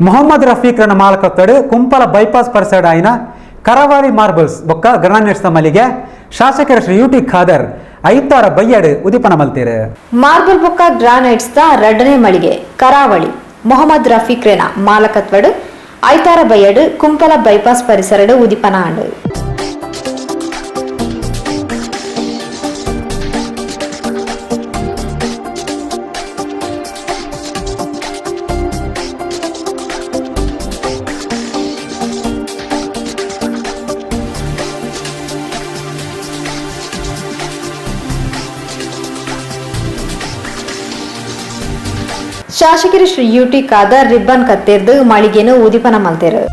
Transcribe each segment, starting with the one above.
Mohammed ರಫೀಕ್ರನ ಮಾಲಕತ್ವಡ್ Kumpala bypass ಪರಿಸರ ಆಯಿನ ಕರಾವಳಿ ಮಾರ್ಬಲ್ಸ್ ಬೊಕ್ಕ ಗ್ರಾನೈಟ್ಸ್ ಮಳಿಗೆ ಶಾಸಕರ ಶ್ರೀ ಯು ಟಿ ಖಾದರ್ ಐತಾರ ಬಯ್ಯಡ್ ಉದಿಪನ ಮಲ್ತೇರು. ಮಾರ್ಬಲ್ ಬೊಕ್ಕ ಗ್ರಾನೈಟ್ಸ್ the ರಡ್ಡನೇ ಮಳಿಗೆ ಕರಾವಳಿ ಮೊಹಮ್ಮದ್ ರಫೀಕ್ ರೇನ ಮಾಲಕತ್ವಡ್ ಐತಾರ ಬಯ್ಯಡ್ ಕುಂಪಲ ಬೈಪಾಸ್ ಪರಿಸರಡ್ ಉದಿಪನ ಆಂಡ್. ಶಾಸಕರು Shri U T Khader ribbon ಕತ್ತೆರ್ದು ಮಳಿಗೆನು ಉದಿಪನ ಮಲ್ತೇರು.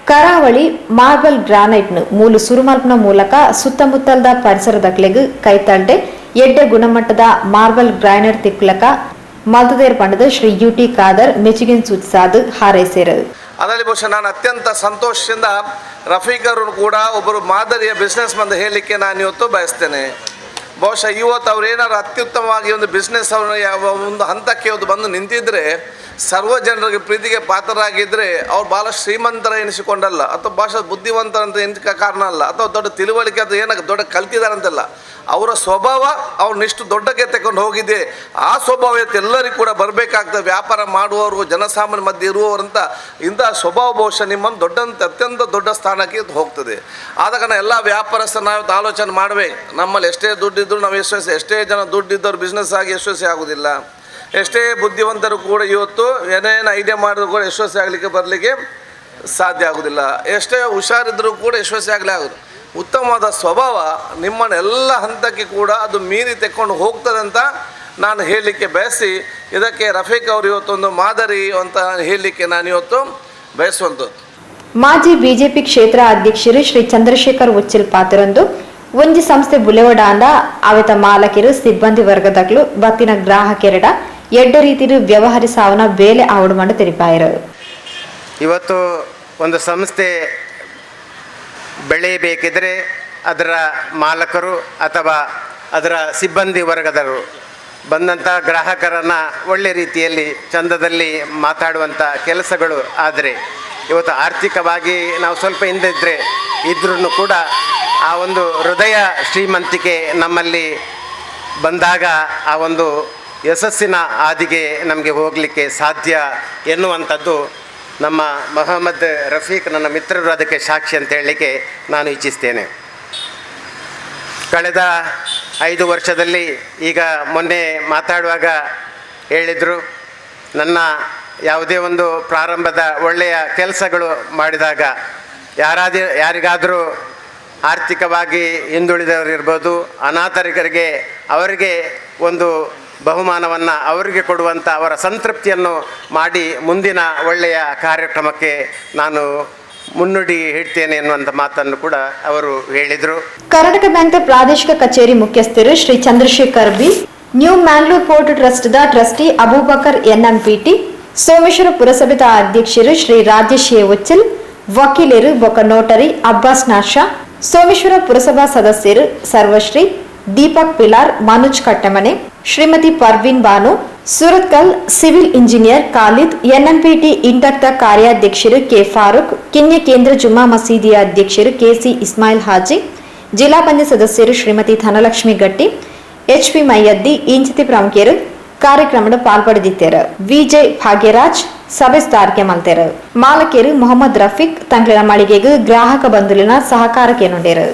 ಕರಾವಳಿ ಮಾರ್ಬಲ್ ಗ್ರಾನೈಟ್ನು ಮೂಲು ಸುರುಮಲ್ಪನ ಮೂಲಕ ಸುತ್ತಮುತ್ತಲದ ಪರಿಸರದಕ್ಲೆಗ್ ಕೈತಲ್ಡೆ ಎಡ್ಡೆ ಗುಣಮಟ್ಟದ ಮಾರ್ಬಲ್ ಗ್ರಾನೈಟ್ ತಿಕ್ಕುಲಕ ಮಲ್ತದೇರ್ ಪಂಡದ ಶ್ರೀ ಯು ಟಿ ಖಾದರ್ ಮೆಚ್ಚುಗೆನ್ ಸೂಚಿಸಾದು ಹಾರೈಸೇರು. ಅದರಲ್ಲಿ ಬಹುಶಃ ನಾನು ಅತ್ಯಂತ ಸಂತೋಷದಿಂದ ರಫೀಕ್ ಅವರು ಕೂಡ ಒಬ್ಬರು ಮಾದರಿಯ ಬಿಸ್ನೆಸ್ ಮಂದ ಹೇಳಲಿಕ್ಕೆ ನಾನು ಇವತ್ತು ಬಯಸ್ತೇನೆ. ಬಹುಶಃ ಇವತ್ತು ಅವ್ರು ಏನಾದ್ರು ಅತ್ಯುತ್ತಮವಾಗಿ ಒಂದು ಬಿಸ್ನೆಸ್ ಅವ್ರನ್ನ ಯಾವ ಒಂದು ಹಂತಕ್ಕೆ ಇವತ್ತು ಬಂದು ನಿಂತಿದ್ದರೆ, ಸರ್ವ ಜನರಿಗೆ ಪ್ರೀತಿಗೆ ಪಾತ್ರರಾಗಿದ್ದರೆ, ಅವ್ರು ಭಾಳ ಶ್ರೀಮಂತರ ಎನಿಸಿಕೊಂಡಲ್ಲ, ಅಥವಾ ಭಾಳ ಬುದ್ಧಿವಂತರಂತ ಎನಿಸಿಕ ಕಾರಣ ಅಲ್ಲ, ಅಥವಾ ದೊಡ್ಡ ತಿಳುವಳಿಕೆ ಅಥವಾ ಏನಕ್ಕೆ ದೊಡ್ಡ ಕಲ್ತಿದ್ದಾರಂತಲ್ಲ, ಅವರ ಸ್ವಭಾವ ಅವ್ರನ್ನಿಷ್ಟು ದೊಡ್ಡಕ್ಕೆ ತಗೊಂಡು ಹೋಗಿದೆ. ಆ ಸ್ವಭಾವ ಇವತ್ತು ಎಲ್ಲರಿಗೂ ಕೂಡ ಬರಬೇಕಾಗ್ತದೆ. ವ್ಯಾಪಾರ ಮಾಡುವವರು, ಜನಸಾಮಾನ್ಯ ಮಧ್ಯೆ ಇರುವವರಂತ ಇಂತಹ ಸ್ವಭಾವ ಬಹುಶಃ ನಿಮ್ಮನ್ನು ದೊಡ್ಡಂತ ಅತ್ಯಂತ ದೊಡ್ಡ ಸ್ಥಾನಕ್ಕೆ ಇದು ಹೋಗ್ತದೆ. ಆದ ಕಾರಣ ಎಲ್ಲ ವ್ಯಾಪಾರಸ್ಥರು ನಾವು ಇವತ್ತು ಆಲೋಚನೆ ಮಾಡಬೇಕು. ನಮ್ಮಲ್ಲಿ ಎಷ್ಟೇ ದುಡ್ಡಿದ್ದರೂ ನಾವು ಯಶಸ್ವಿ, ಎಷ್ಟೇ ಜನ ದುಡ್ಡಿದ್ದವರು ಬಿಸ್ನೆಸ್ ಆಗಿ ಯಶಸ್ವಿ ಆಗೋದಿಲ್ಲ. ಎಷ್ಟೇ ಬುದ್ಧಿವಂತರು ಕೂಡ ಇವತ್ತು ಏನೇನು ಐಡಿಯಾ ಮಾಡಿದ್ರು ಕೂಡ ಯಶಸ್ವಿ ಆಗಲಿಕ್ಕೆ ಬರಲಿಕ್ಕೆ ಸಾಧ್ಯ ಆಗೋದಿಲ್ಲ. ಎಷ್ಟೇ ಹುಷಾರಿದ್ದರೂ ಕೂಡ ಯಶಸ್ವಿ ಆಗಲೇ ಆಗೋದು. ಉತ್ತಮವಾದ ಸ್ವಭಾವ ನಿಮ್ಮನ್ನೆಲ್ಲ ಹಂತಕ್ಕೆ ಕೂಡ ಅದು ಮೀರಿ ತೆಕ್ಕೊಂಡು ಹೋಗ್ತದೆ ಅಂತ ನಾನು ಹೇಳಲಿಕ್ಕೆ ಬಯಸಿ, ಇದಕ್ಕೆ ರಫೀಕ್ ಅವರು ಇವತ್ತೊಂದು ಮಾದರಿ ಅಂತ ಹೇಳಲಿಕ್ಕೆ ನಾನು ಇವತ್ತು ಬಯಸುವಂಥದ್ದು. ಮಾಜಿ ಬಿಜೆಪಿ ಕ್ಷೇತ್ರ ಅಧ್ಯಕ್ಷರು ಶ್ರೀ ಚಂದ್ರಶೇಖರ್ ಉಚ್ಚಿಲ್ ಪಾತ್ರರಂದು ಒಂಜಿ ಸಂಸ್ಥೆ ಬುಲೆವಡಾಂಡ ಅವೆತ ಮಾಲಕರು ಸಿಬ್ಬಂದಿ ವರ್ಗದಕ್ಲು ಬತ್ತಿನ ಗ್ರಾಹಕೆರಡ ಎಡ್ಡ ರೀತಿಲು ವ್ಯವಹರಿಸಾವನ ಬೇಲೆ ಆವಡು ಮಂಡು ತೆರಿಪಾಯರು. ಇವತ್ತು ಒಂದು ಸಂಸ್ಥೆ ಬೆಳೆಯಬೇಕಿದ್ರೆ ಅದರ ಮಾಲಕರು ಅಥವಾ ಅದರ ಸಿಬ್ಬಂದಿ ವರ್ಗದವರು ಬಂದಂಥ ಗ್ರಾಹಕರನ್ನು ಒಳ್ಳೆ ರೀತಿಯಲ್ಲಿ ಚಂದದಲ್ಲಿ ಮಾತಾಡುವಂಥ ಕೆಲಸಗಳು. ಆದರೆ ಇವತ್ತು ಆರ್ಥಿಕವಾಗಿ ನಾವು ಸ್ವಲ್ಪ ಹಿಂದಿದ್ದರೆ ಇದ್ರೂ ಕೂಡ ಆ ಒಂದು ಹೃದಯ ಶ್ರೀಮಂತಿಕೆ ನಮ್ಮಲ್ಲಿ ಬಂದಾಗ ಆ ಒಂದು ಯಶಸ್ಸಿನ ಹಾದಿಗೆ ನಮಗೆ ಹೋಗಲಿಕ್ಕೆ ಸಾಧ್ಯ ಎನ್ನುವಂಥದ್ದು ನಮ್ಮ ಮೊಹಮ್ಮದ್ ರಫೀಕ್ ನನ್ನ ಮಿತ್ರರು ಅದಕ್ಕೆ ಸಾಕ್ಷಿ ಅಂತ ಹೇಳಲಿಕ್ಕೆ ನಾನು ಇಚ್ಛಿಸ್ತೇನೆ. ಕಳೆದ 5 ವರ್ಷದಲ್ಲಿ ಈಗ ಮೊನ್ನೆ ಮಾತಾಡುವಾಗ ಹೇಳಿದರು, ನನ್ನ ಯಾವುದೇ ಒಂದು ಪ್ರಾರಂಭದ ಒಳ್ಳೆಯ ಕೆಲಸಗಳು ಮಾಡಿದಾಗ ಯಾರಿಗಾದರೂ ಆರ್ಥಿಕವಾಗಿ ಹಿಂದುಳಿದವರಿರ್ಬೋದು, ಅನಾಥರಿಗೆ ಅವರಿಗೆ ಒಂದು ಬಹುಮಾನವನ್ನು ಅವರಿಗೆ ಕೊಡುವಂಥ ಅವರ ಸಂತೃಪ್ತಿಯನ್ನು ಮಾಡಿ ಮುಂದಿನ ಒಳ್ಳೆಯ ಕಾರ್ಯಕ್ರಮಕ್ಕೆ ನಾನು ಮುನ್ನುಡಿ ಇಡ್ತೇನೆ ಎನ್ನುವಂಥ ಮಾತನ್ನು ಕೂಡ ಅವರು ಹೇಳಿದರು. ಕರ್ನಾಟಕ ಬ್ಯಾಂಕ್ನ ಪ್ರಾದೇಶಿಕ ಕಚೇರಿ ಮುಖ್ಯಸ್ಥರು Shri Chandrashekar B, new Mangalore port ಟ್ರಸ್ಟ್ದ trustee Abubakar NMPT, Someshwara ಪುರಸಭೆದ ಅಧ್ಯಕ್ಷರು ಶ್ರೀ ರಾಜೇಶ್ ಎ ಉಚ್ಚಿಲ್, ವಕೀಲರು ಬೊಕ ನೋಟರಿ ಅಬ್ಬಾಸ್ ನಾಶಾ, ಸೋಮೇಶ್ವರ ಪುರಸಭಾ ಸದಸ್ಯರು Sarvashri Deepak Pilar, Manoj Kattemane, Shrimati Parveen Banu, Surathkal civil engineer Khalid, NMPT ಇಂಟಕ್ದ ಕಾರ್ಯಾಧ್ಯಕ್ಷರು ಕೆ ಫಾರೂಕ್, ಕಿನ್ಯ ಕೇಂದ್ರ ಜುಮ್ಮಾ ಮಸೀದಿಯ ಅಧ್ಯಕ್ಷರು ಕೆಸಿ ಇಸ್ಮಾಯಿಲ್ ಹಾಜಿ, ಜಿಲ್ಲಾ ಪಂಚಾಯತ್ ಸದಸ್ಯರು ಶ್ರೀಮತಿ ಧನಲಕ್ಷ್ಮಿ ಗಟ್ಟಿ, ಎಚ್ಪಿ ಮೈಯದ್ದಿ ಇಂಚಿತಿ ಪ್ರಮುಖರು ಕಾರ್ಯಕ್ರಮದ ಪಾಲ್ಪಡೆದಿದ್ದಾರೆ. ವಿಜಯ್ ಭಾಗ್ಯರಾಜ್ ಸಭೆ ಸ್ಥಾರಿಕೆ ಮಲ್ತೆರು. ಮಾಲಕರು ಮೊಹಮ್ಮದ್ ರಫೀಕ್ ತಂಗ್ಳಿನ ಮಳಿಗೆಗೆ ಗ್ರಾಹಕ ಬಂಧುಲಿನ ಸಹಕಾರಕ್ಕೆ ನುಂಡೇರು.